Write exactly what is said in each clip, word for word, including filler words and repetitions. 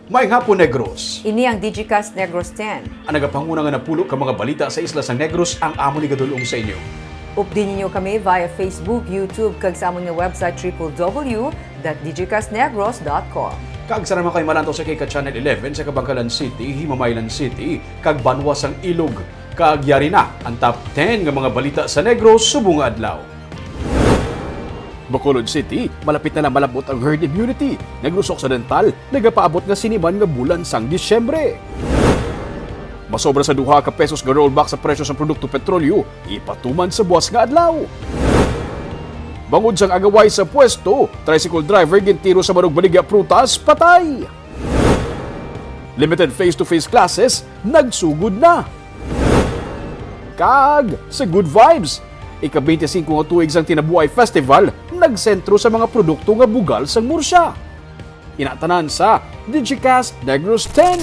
Maayong hapon, Negros. Ini ang Digicast Negros ten. Ang nagapanguna nga napulo ka mga balita sa isla sang Negros ang amon igadul-ong sa inyo. Updi ninyo kami via Facebook, YouTube, kag sa amon nga website, triple W dot digicast negros dot com. Kag sa mga kay malantaw sa kay ka Channel eleven sa Kabankalan City, Himamaylan City, kag banwa sang Ilog, kag yari na ang top ten nga mga balita sa Negros subong nga adlaw. Bacolod City, malapit na lang malab-ot ang herd immunity. Negros Occidental, nagapaabot nga sini man nga bulan sang Disyembre. Masobra sa duha ka pesos nga rollback sa presyo sang produkto petrolyo, ipatuman sa buas nga adlaw. Bangod sang agaway sa pwesto, tricycle driver gintiro sa manugbaligya prutas, patay. Limited face-to-face classes, nagsugod na. Kag sa Good Vibes, ika-twenty-five nga tuig sang Tinabuhay Festival nagsentro sa mga produkto nga bugal sang Murcia. Ina tanan sa Digicast Negros ten.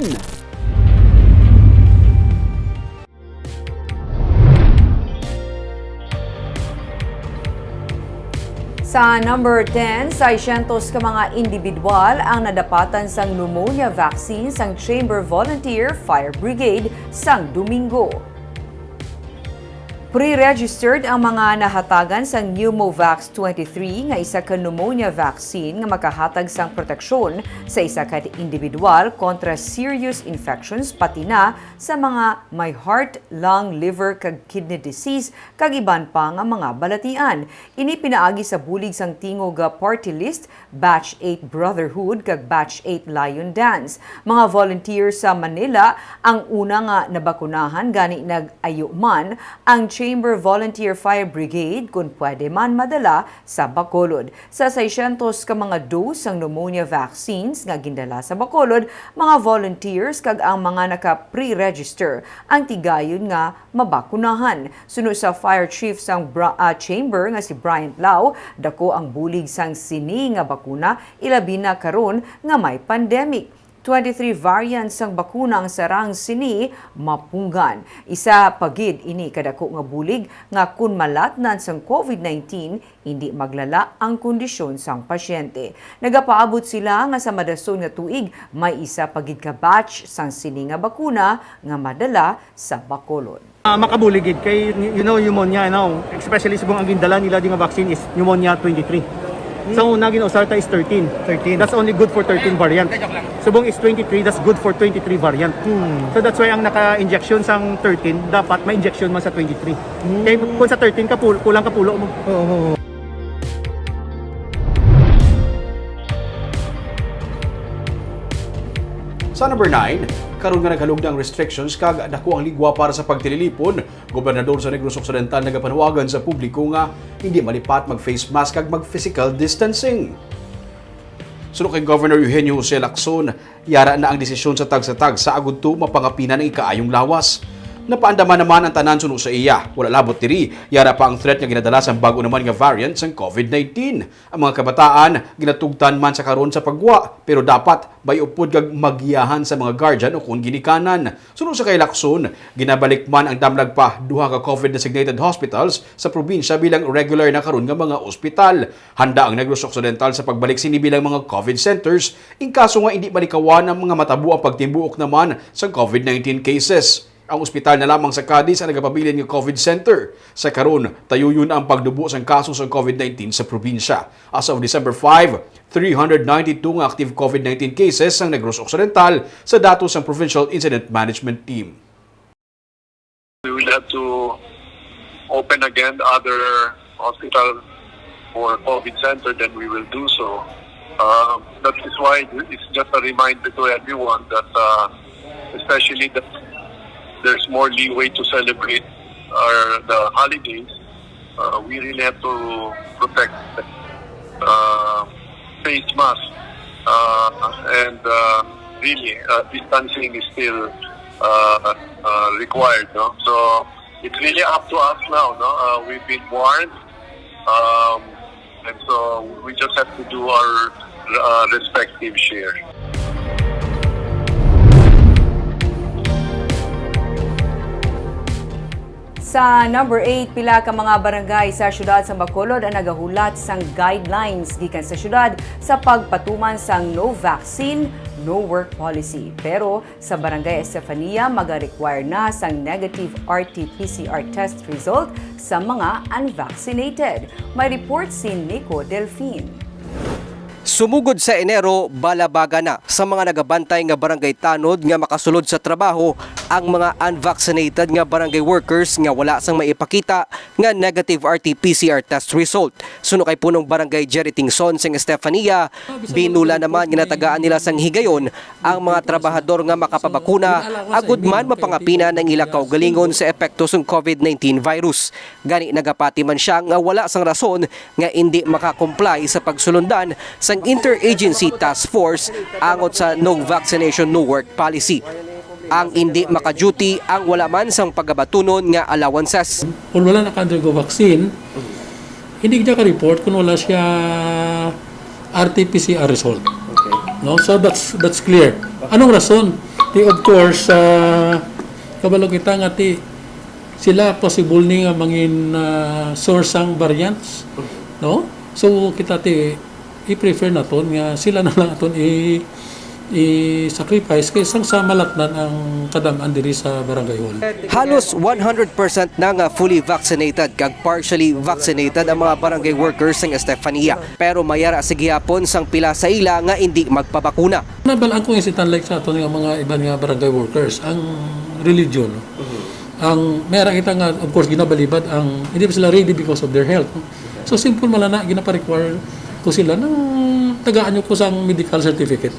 Sa number ten, seiscientos ka mga indibidwal ang nadapatan sang pneumonia vaccine sang Chamber Volunteer Fire Brigade sang Domingo. Pre-registered ang mga nahatagan sang Pneumovax twenty-three nga isa ka pneumonia vaccine nga makahatag sang proteksyon sa isa ka indibidwal kontra serious infections, pati na sa mga may heart, lung, liver, kag kidney disease, kag iban pa nga mga balatian. Ini pinaagi sa bulig sang tingog nga party list, Batch eight Brotherhood, kag Batch eight Lion Dance. Mga volunteer sa Manila ang una nga nabakunahan, gani nag-ayo man ang Chamber Volunteer Fire Brigade kon pwede man madala sa Bacolod. Sa seiscientos ka mga dose sang pneumonia vaccines nga gindala sa Bacolod, mga volunteers kag ang mga naka-pre-register ang tigayon nga mabakunahan. Suno sa fire chief sang Bra-, ah, chamber nga si Bryant Lau, dako ang bulig sang sini nga bakuna, ilabi na karon nga may pandemic. Twenty-three variants sang bakuna ang sarang sini mapunggan. Isa pa gid ini kadako nga bulig nga kun malatnan sang COVID nineteen, indi maglala ang kondisyon sang pasyente. Nagapaabot sila nga sa madason nga tuig, may isa pa gid ka batch sang sini nga bakuna nga madala sa Bacolod. Ah, makabulig gid kay, you know, pneumonia, no? Especially subong ang gindala nila di nga vaccine is pneumonia twenty-three. Sa una, ginausar ta is thirteen. Thirteen. That's only good for thirteen variant. Subong is twenty-three, that's good for twenty-three variant. Hmm. So that's why ang naka-injection sang thirteen, dapat ma-injection man sa twenty-three. Hmm. Kay kung sa thirteen ka, pul-, kulang ka pulo mo. Oo, oo. Sa number nine, karon nga naghalugna ang restrictions kag dako ang ligwa para sa pagtililipon, Gobernador sa Negros Occidental nagapanawagan sa publiko nga hindi malipat mag-face mask kag mag-physical distancing. Suno kay Governor Eugenio Jose Lacson, yara na ang desisyon sa tagsa-tagsa agud to mapangapinan ang ikaayong lawas. Napaandaman naman ang tanan suno sa iya. Wala labot diri, yara pa ang threat nga ginadala sang bag-o naman nga variant sang COVID nineteen. Ang mga kabataan ginatugtan man sa karon sa paggwa, pero dapat may upod kag magiyahan sa mga guardian o kon ginikanan. Suno sa kay Lacson, ginabalik man ang damlag pa duha ka COVID designated hospitals sa probinsya bilang regular na karon nga mga ospital. Handa ang Negros Occidental sa pagbalik sini bilang mga COVID centers in kaso nga indi malikawan ang mga matabo ang pagtimbuok naman sa COVID nineteen cases. Ang ospital na lamang sa Cadiz ang nagapabilin nga COVID center. Sa karon, tayuyon ang pagdubo sang kaso sa COVID nineteen sa probinsya. As of December five, three hundred ninety-two nga active COVID nineteen cases ang Negros Occidental sa datos sang Provincial Incident Management Team. We will have to open again other hospital for COVID center, then we will do so. Uh, that is why it's just a reminder to everyone that, uh, especially that there's more leeway to celebrate our, the holidays, uh, we really have to protect, uh, face mask, uh, and, uh, really, uh, distancing is still, uh, uh, required, no? So it's really up to us now, no? Uh, we've been warned, um, and so we just have to do our, uh, respective share. Sa number eight, pila ka mga barangay sa siyudad sa Bacolod ang nagahulat sang guidelines gikan sa siyudad sa pagpatuman sang no vaccine, no work policy. Pero sa Barangay Estefania, maga-require na sang negative R T P C R test result sa mga unvaccinated. May report si Nico Delfin. Sumugod sa Enero, balabaga na sa mga nagabantay nga barangay tanod nga makasulod sa trabaho ang mga unvaccinated nga barangay workers nga wala sang maipakita nga negative R T P C R test result. Suno kay Punong Barangay Jerry Tingson sang Estefania, binula naman nga natagaan nila sang higayon ang mga trabahador nga makapabakuna, agud man mapangapinan ang ila kaugalingon sa epekto sang COVID nineteen virus. Gani, nagapati man siya nga wala sang rason nga indi makakomply sa pagsulundan sang Interagency Task Force angot sa No Vaccination, No Work Policy. Ang indi maka-duty ang wala man sang pagabatunon nga allowances. Kung wala naka-undergo vaccine, hindi siya ka-report kung wala siya R T P C R result. Okay. No? So that's that's clear. Anong rason? Ti, of course, ah, kabalo kita nga ti sila possible ni nga mangin, ah, source sang variants, no? So kita ti i-prefer naton nga sila na lang aton i- i-sacrifice kaysa sa malatnan ang kadam-an diri sa barangay hall. Halos one hundred percent na nga fully vaccinated kag partially vaccinated ang mga barangay workers sang Estefania. Pero may ara sa gihapon sang pila sa ila nga indi magpabakuna. Nabalaan ko nga si tanlike sa aton nga mga iban nga barangay workers ang religion. Ang may ara kita nga, of course, ginabalibad ang hindi pa sila ready because of their health, no? So simple man lang na ginapa-require ko sila nang tagaan nyo ko sang medical certificate.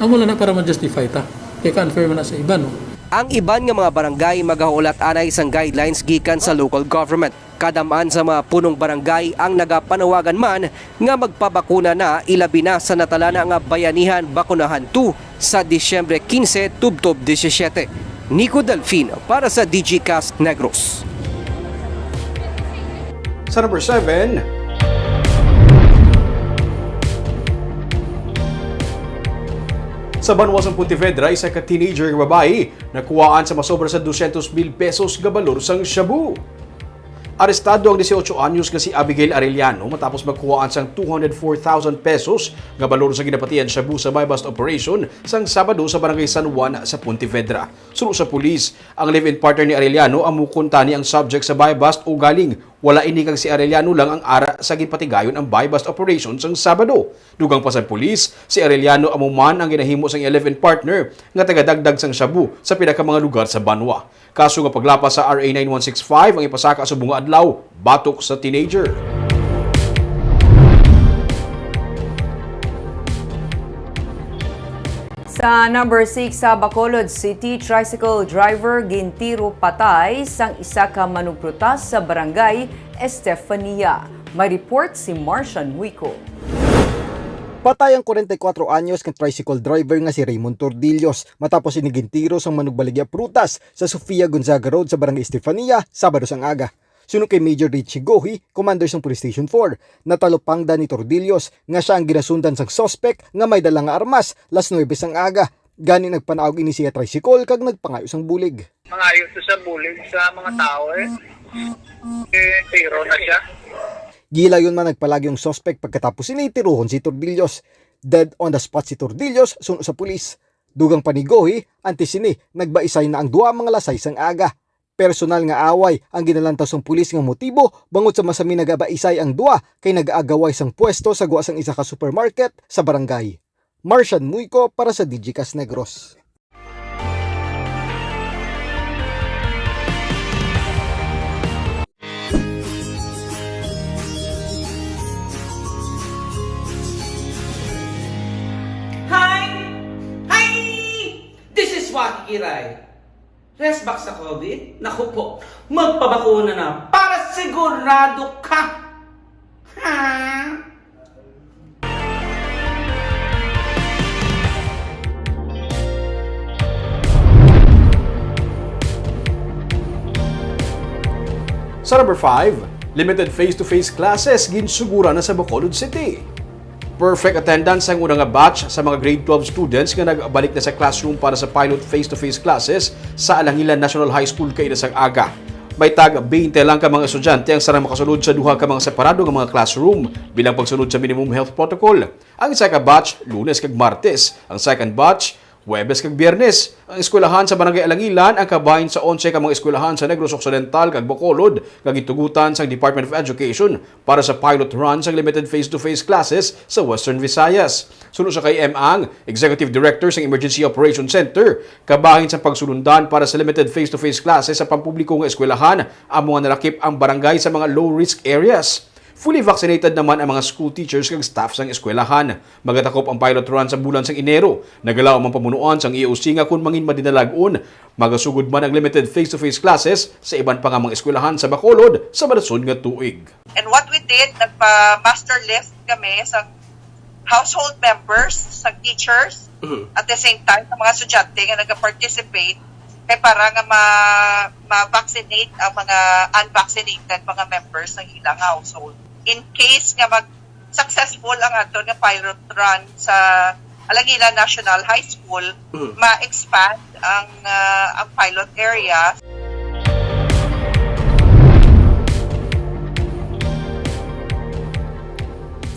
Amo lang na para ma-justify ta. Kay confirm na sa iba, no? Ang iban nga mga barangay magahulat anay sang guidelines gikan sa local government. Kadam-an sa mga punong barangay ang nagapanawagan man nga magpabakuna na, ilabi na sa natalana nga Bayanihan Bakunahan two sa Disyembre quince tubtob diecisiete. Nico Delfin para sa Digicast Negros. Sa number seven, sa banwa sang Pontevedra, isa ka teenager nga babayi nakuhaan sa masobra sa dosyentos mil pesos nga balor sang shabu. Arestado ang dieciocho anyos nga si Abigail Arellano matapos makuhaan sang two hundred four thousand pesos nga balor sa ginapatihan shabu sa buy-bust operation sang Sabado sa Barangay San Juan sa Pontevedra. Suno sa pulis, ang live-in partner ni Arellano amo kuntani ang subject sa buy-bust, ugaling wala ini kag si Arellano lang ang ara sa ginpatigayon ang buy-bust operation sang Sabado. Dugang pa sang pulis, si Arellano amo man ang ginahimo sang iya live-in partner nga tagadagdag sang shabu sa pila ka mga lugar sa banwa. Kaso nga paglapas sa R A nine one six five ang ipasaka subong nga adlaw batok sa teenager. Sa number six, sa Bacolod City, tricycle driver gintiro patay sang isa ka manugprutas sa barangay Estefania. May report si Marcian Muico. Patay ang kwarenta y kuwatro anyos nga tricycle driver nga si Raymond Tordillos matapos ini gintiro sang manugbaligya prutas sa Sofia Gonzaga Road sa Barangay Estefania, Sabado sang aga. Suno kay Major Richie Gohi, commander sang Police Station four, natalupangdan ni Tordillos nga sia ang ginasundan sang suspek nga may dala nga armas las nuebe sang aga. Gani nagpanaog ini sa iya tricycle kag nagpangayo sang bulig. Mangayo to sa bulig sa mga tao, eh. Eh, tiro na siya. Gilayon man nagpalagyo ang suspek pagkatapos sini tirohon si Tordillos. Dead on the spot si Tordillos, suno sa pulis. Dugang pa ni Gohi, antes sini, nagbaisay na ang duha mga las sais sang aga. Personal nga away ang ginalantaw sang pulis nga motibo bangod sa masami nagabaisay ang duha kay nag-aagaway sang pwesto sa gwa sang isa ka supermarket sa barangay. Marcian Muico para sa Digicast Negros. Hi! Hi! This is Waki Kiray. Rest back sa COVID? Naku po, magpabakuna na para sigurado ka! Ha? Sa number five, limited face-to-face classes ginsuguran na sa Bacolod City. Perfect attendance ang una nga batch sa mga grade twelve students nga nagbalik na sa classroom para sa pilot face-to-face classes sa Alangilan National High School kaina sang aga. May tag twenty lang ka mga estudyante ang sarang makasulod sa duha ka mga separado nga mga classroom bilang pagsunod sa minimum health protocol. Ang isa ka batch, Lunes kag Martes. Ang second batch, Huwebes kag Biyernes. Ang eskwelahan sa Barangay Alangilan ang kabahin sa onse ka mga eskwelahan sa Negros Occidental kag Bacolod nga gitugutan sang Department of Education para sa pilot run sang limited face-to-face classes sa Western Visayas. Suno sa kay M. Ang, Executive Director sang Emergency Operations Center, kabahin sang pagsulundan para sa limited face-to-face classes sa pampubliko nga eskwelahan, amo nga nalakip ang barangay sa mga low-risk areas. Fully vaccinated naman ang mga school teachers kag staff sang eskwelahan. Magatakop ang pilot run sa bulan sang Enero. Nagalaom ang pamunuan sang E O C nga kon mangin madinalag-on, magasugod man ang limited face-to-face classes sa iban pa nga mga eskwelahan sa Bacolod sa madason nga tuig. And what we did, nagpa-muster list kami sa household members, sa teachers, Mhm. at the same time, sa mga estudyante nga nag-participate, kay para nga ma-, ma-vaccinate ang mga unvaccinated mga members ng ilang household. In case nga mag-, successful ang aton nga pilot run sa Alangilan National High School, Mhm. ma-expand ang, ah, ang pilot area.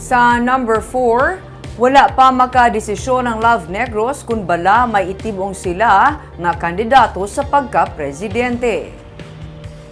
Sa number four, wala pa makadesisyon ang Love Negros kung bala may itibong sila nga kandidato sa pagka-presidente.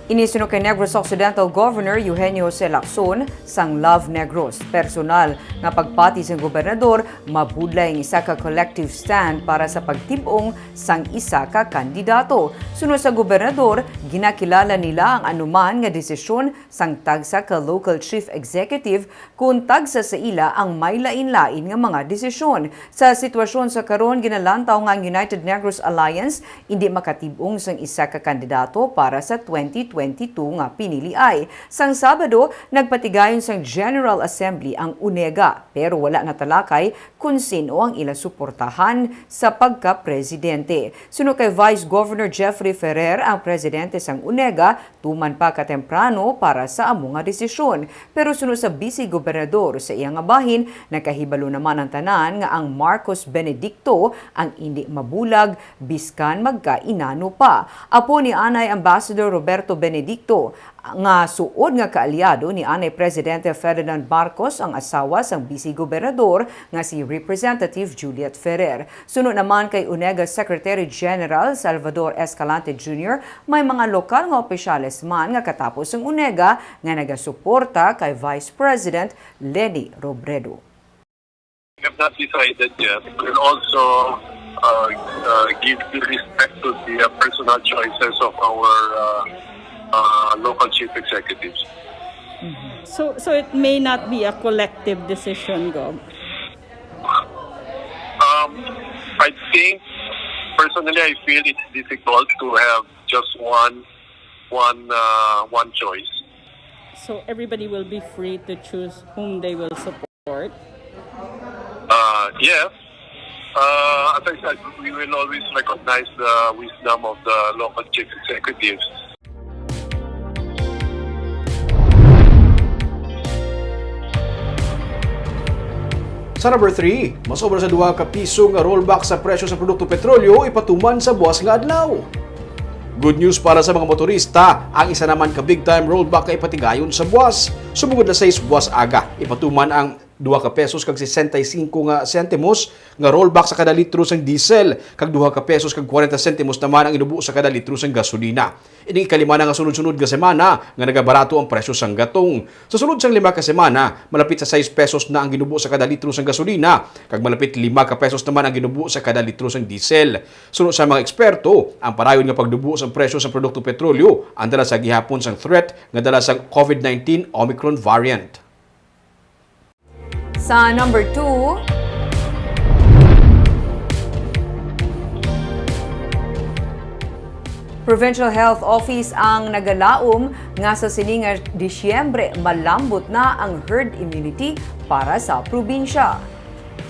Ini suno kay Negros Occidental Governor Eugenio Jose Lacson sang Love Negros. Personal nga pagpati sang gobernador, mabudlay ang isa ka collective stand para sa pagtib-ong sang isa ka kandidato. Suno sa gobernador, ginakilala nila ang anuman nga desisyon sang tagsa ka local chief executive kon tagsa sa ila ang may lain-lain nga mga desisyon. Sa sitwasyon sa karon, ginalantaw nga ang United Negros Alliance indi makatib-ong sang isa ka kandidato para sa twenty twenty-two nga piniliay. Sang Sabado, nagpatigayon sang General Assembly ang UNEGA, pero wala natalakay kon sin-o ang ila suportahan sa pagka-presidente. Suno kay Vice Governor Jeffrey Ferrer, ang presidente sang UNEGA, tuman pa katemprano para sa amo nga desisyon. Pero suno sa Vice Gobernador, sa iya nga bahin, nakahibalo naman ang tanan nga ang Marcos Benedicto ang indi mabulag, biskan magkainano pa. Apo ni anay Ambassador Roberto Benedicto, nga suod nga kaalyado ni anay Presidente Ferdinand Marcos ang asawa sang Vice Gobernador nga si Representative Juliet Ferrer. Suno naman kay UNEGA Secretary General Salvador Escalante Junior, may mga lokal nga opisyales man nga katapos ang UNEGA nga nagasuporta kay Vice President Leni Robredo. We have not decided yet. We'll also, uh, uh, give due respect to the, uh, personal choices of our, uh, uh, local chief executives. So, so it may not be a collective decision, Gov. Um, I think, personally, I feel it's difficult to have just one, one, uh, one choice. So everybody will be free to choose whom they will support. Uh, yes. Uh, as I said, we will always recognize the wisdom of the local chief executives. Sa number three, mas obra sa duha ka piso nga rollback sa presyo sa produkto petrolyo ipatuman sa buwas nga adlaw. Good news para sa mga motorista, ang isa naman ka big time rollback nga ipatigayon sa buwas. Sumugod na sais buwas aga, ipatuman ang duha ka pesos kag sesenta y cinco nga sentimos nga rollback sa kada litro sang diesel, kag duha ka pesos kag kwarenta sentimos naman ang inubo sa kada litro sang gasolina. Ining ikalima na nga sunod-sunod nga semana nga nagabarato ang presyo sang gatong. Sa sulod sang lima ka semana, malapit sa sais pesos na ang ginubo sa kada litro sang gasolina, kag malapit lima ka pesos naman ang ginubo sa kada litro sang diesel. Suno sa mga eksperto, ang padayon nga pagdubo sang presyo sang produkto petrolyo ang dala sa gihapon sang threat nga dala sang COVID nineteen Omicron variant. Sa number two, Provincial Health Office ang nagalaom nga sa sini nga Disyembre malambot na ang herd immunity para sa probinsya.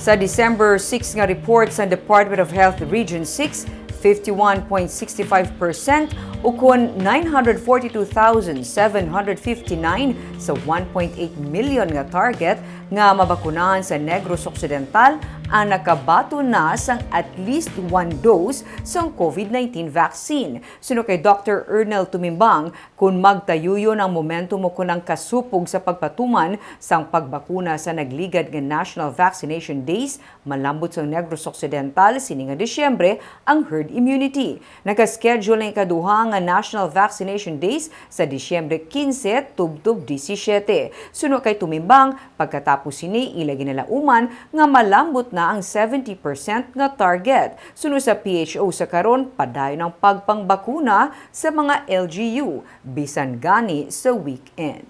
Sa December six nga report sa Department of Health Region six, fifty-one point six five percent, ukon nine hundred forty-two thousand seven hundred fifty-nine sa one point eight million nga target nga mabakunahan sa Negros Occidental ang nakabaton na sang at least one dose sang COVID nineteen vaccine. Suno kay Doctor Ernel Tumimbang, kun magtayuyon ang momentum o kun ang kasupog sa pagpatuman sang pagbakuna sa nagligad nga National Vaccination Days, malambot sang Negros Occidental sini nga Disyembre ang herd immunity. Naka-schedule ang ikaduha nga National Vaccination Days sa Disyembre quince tubtob disisiete. Suno kay Tumimbang, pagkatapos sini ila ginalauman nga malambot na ang seventy percent nga target. Suno sa P H O sa karon, padayon ang pagpangbakuna sa mga L G U, bisan gani sa weekend.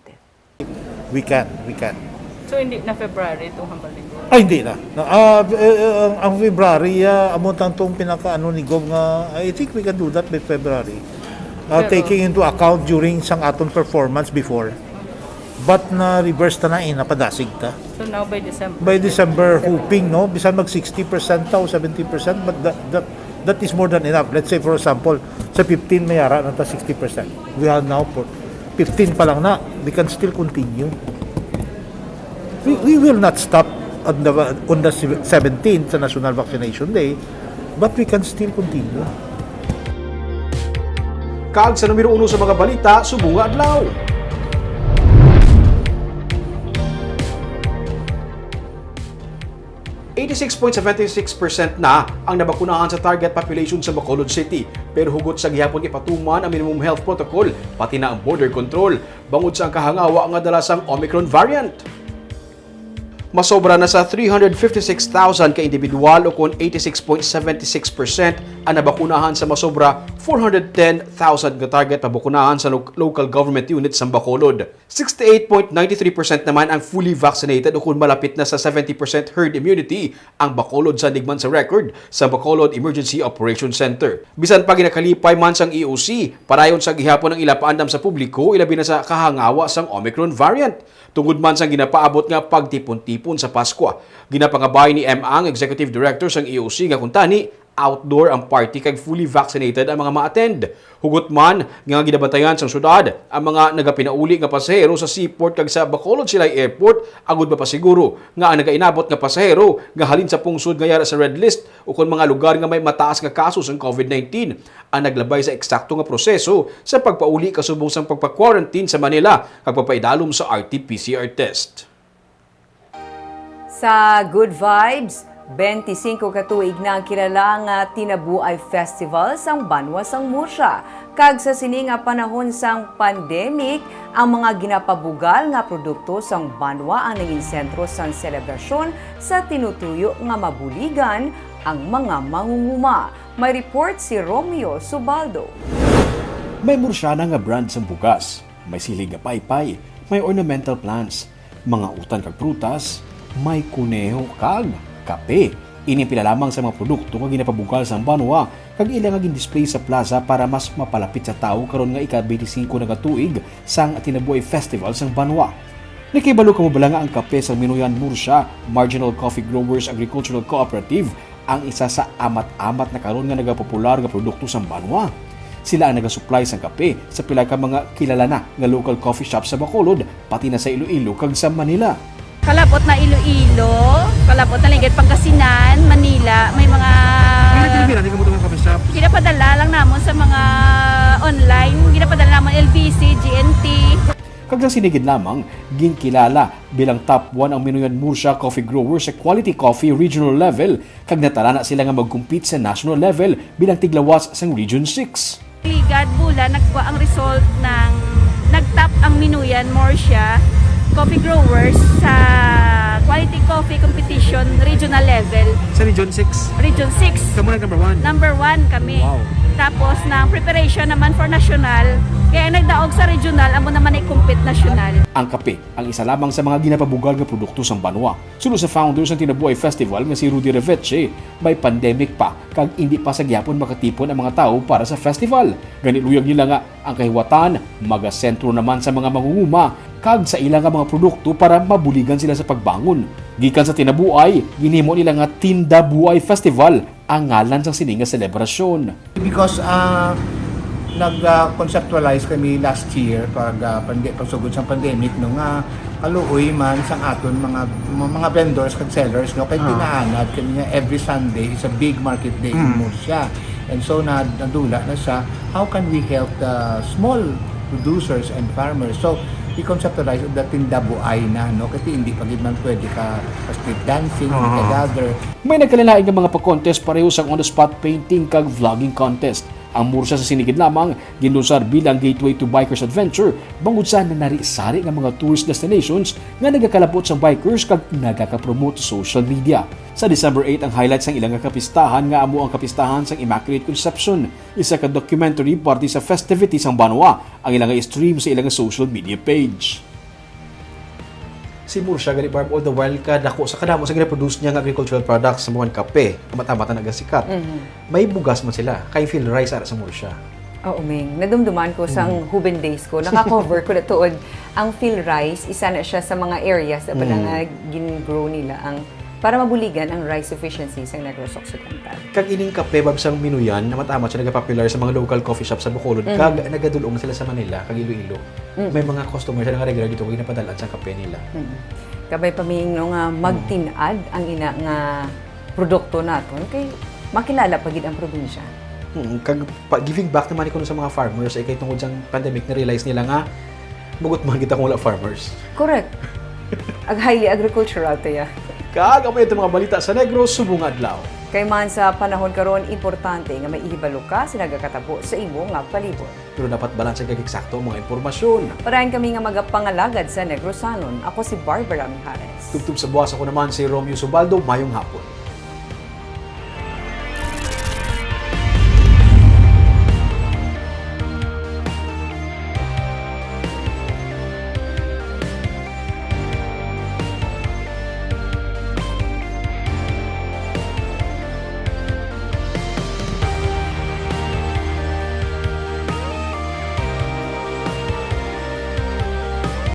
We can, we can. So, hindi na February itong hambal ni Gov? Ay, hindi na. Na, ah, eh, eh, ang, ang February, ah, amo tang tong pinaka ano ni Gov nga, I think we can do that by February. Ah, Pero- taking into account during sang aton performance before. But na reverse ta na eh, napadasig ta. So, now by December? By December, hoping, no? Bisan mag sixty percent ta o seventy percent, but that, that, that is more than enough. Let's say, for example, sa fifteen, may ara na ta sixty percent. We have now for fifteen pa lang na, we can still continue. We, we will not stop on the, on the seventeen sa National Vaccination Day, but we can still continue. Kag sa numero uno sa mga balita subong nga adlaw. Eighty-six point seven six percent na ang nabakunahan sa target population sa Bacolod City, pero hugot sa gihapon ipatuman ang minimum health protocol, pati na ang border control, bangod sa ang kahangawa nga dala sang Omicron variant. Masobra na sa three hundred fifty-six thousand ka individual, o kon eighty-six point seven six percent, ang nabakunahan sa masobra four hundred ten thousand ka target pabakunahan sa lo- local government unit sa Bacolod. Sixty-eight point nine three percent naman ang fully vaccinated, o kon malapit na sa seventy percent herd immunity ang Bacolod, sandig man sa record sa Bacolod Emergency Operation Center. Bisan pa ginakalipay man sang E O C, padayon sa gihapon ang ila paandam sa publiko, ilabi na sa kahangawa sang Omicron variant. Tungod man sang ginapaabot nga pagtipon-tipon sa Paskwa, ginapangabay ni M. Ang, Executive Director sang E O C, nga kuntani outdoor ang party kag fully vaccinated ang mga ma-attend. Hugot man nga ginabantayan sang syudad ang mga nagapinauli nga pasahero sa seaport kag sa Bacolod Silay Airport, agud mapasiguro nga ang nagainabot nga pasahero nga halin sa pungsod nga yara sa red list o kon mga lugar nga may mataas nga kaso sang COVID nineteen ang naglabay sa eksakto nga proseso sa pagpauli kasubong sang pagpa-quarantine sa Manila kag pagpaidalom sa R T P C R test. Sa Good Vibes, twenty-five ka tuig na ang kilala nga Tinabuay Festival sang banwa sang Murcia. Kag sa sini nga panahon sang pandemic, ang mga ginapabugal nga produkto sang banwa ang naging sentro sang selebrasyon sa tinutuyo nga mabuligan ang mga mangunguma. May report si Romeo Subaldo. May Murciana nga brand sang bugas, may silig nga paypay, may ornamental plants, mga utan kag prutas, may kuneho kag kape. Ini pila lamang sa mga produkto nga ginapabugal sang banwa kag ila nga gin-display sa plaza para mas mapalapit sa tawo karon nga ika-twenty-five na ka tuig sang Tinabuay Festival sang banwa. Nakahibalo kamo bala nga ang kape sang Minuyan Murcia Marginal Coffee Growers Agricultural Cooperative ang isa sa amat-amat na karon nga nagapopular nga produkto sang banwa. Sila ang nagasupply sang kape sa pila ka mga kilala na nga local coffee shop sa Bacolod, pati na sa Iloilo kag sa Manila. Kalabot na Iloilo, kalabot na Ligid, Pangasinan, Manila, may mga Hindi mo ito ng coffee shop. Ginapadala lang namon sa mga online, ginapadala namon L B C, G N T. Kag sa sini gid lamang, ginkilala bilang top one ang Minuyan Murcia Coffee Grower sa quality coffee regional level, kag natalana sila nga mag-compete sa national level bilang tiglawas sang Region six. Ligad Bula nagkuha ang result ng nagtap ang Minuyan Murcia Coffee Growers sa quality coffee competition regional level. Sa Region six. Region six. Kamu na number one. Number one kami. Wow. Tapos ng preparation naman for national, kaya nagdaog sa regional, amo naman ay compete national. Ang kape ang isa lamang sa mga ginapabugal nga produkto sang banwa. Suno sa founder sang Tinabuay Festival nga si Rudy Reveche, may pandemic pa kag indi pa sa gihapon makatipon ang mga tawo para sa festival. Gani luyag nila nga ang kahiwatan magasentro naman sa mga mangunguma kag sa ila nga mga produkto para mabuligan sila sa pagbangon. Gikan sa Tinabuay, ginhimo nila nga Tinda Buay Festival ang ngalan sang sini nga selebrasyon. Because uh, Nag-conceptualize kami last year pag ah, pande- pagsugod sa pandemic, no, nga kaluoy man sang aton mga mga vendors kag sellers, no, kay Ah. tinaanad kami nga every Sunday is a big market day in Mm. Murcia. And so na nadula na siya, how can we help the small producers and farmers? So we conceptualize the Tinda Buay na, no, kasi hindi pa gid man pwede ka, ka street dancing, Oo. ka gather. May nagkalain-lain nga mga pa-contest, pareho sang on-the-spot painting kag vlogging contest. Ang Murcia sa sinigid lamang ginlunsad bilang gateway to bikers adventure, bangod sa nanari-sari nga mga tourist destinations nga nagakalabot sang bikers kag nagakapromote sa social media. Sa December eight ang highlight sang ila nga kapistahan, nga amo ang kapistahan sang Immaculate Conception, isa ka documentary parte sa festivity sang banwa, ang ila nga i-stream sa ila nga social media page. Si Murcia gani, Barb, all the while kadako sa kadamo sa gina-produce niya nga agricultural products, sa mga kape, amat-amat na nagasikat. Mhm. May bugas man sila, kay field rice ara sa Murcia. Oo, Ming. Nadumduman ko sang Mm. Huben days ko. Naka-cover ko na tuod ang field rice. Isa na siya sa mga areas na pala Mm. nga gin-grow nila ang, para mabuligan ang rice sufficiency sa Negros Occidental. Kag ining kape, Barb, sang Minuyan, amat-amat siya nagapopular sa mga local coffee shop sa Bacolod. Mm. Kag nagadul-ong sila sa Manila, kag Iloilo. Mm. May mga customer sila nga regular dito kag ginapadal-an sa kape nila. Mm. Kabay pa, Ming, no, nga Mm. magtin-ad ang ina nga produkto naton kay makilala pa gid ang probinsya. Mm, kag pa, giving back naman ni kuno sa mga farmers, eh, kay tungod sang pandemic, na-realize nila nga mugot man kita kung wala farmers. Correct. Ag highly agricultural to ya. Kag amo ito mga balita sa Negros subong nga adlaw. Kay man sa panahon karon, importante nga may ihibalo ka sa nagakatabo sa imo nga palibot. Pero dapat balanse kag eksakto ang mga impormasyon. Parayan kami nga magapangalagad sa Negrosanon. Ako si Barbara Mijares. Tubtob sa buwas, ako naman si Romeo Subaldo. Mayong hapon.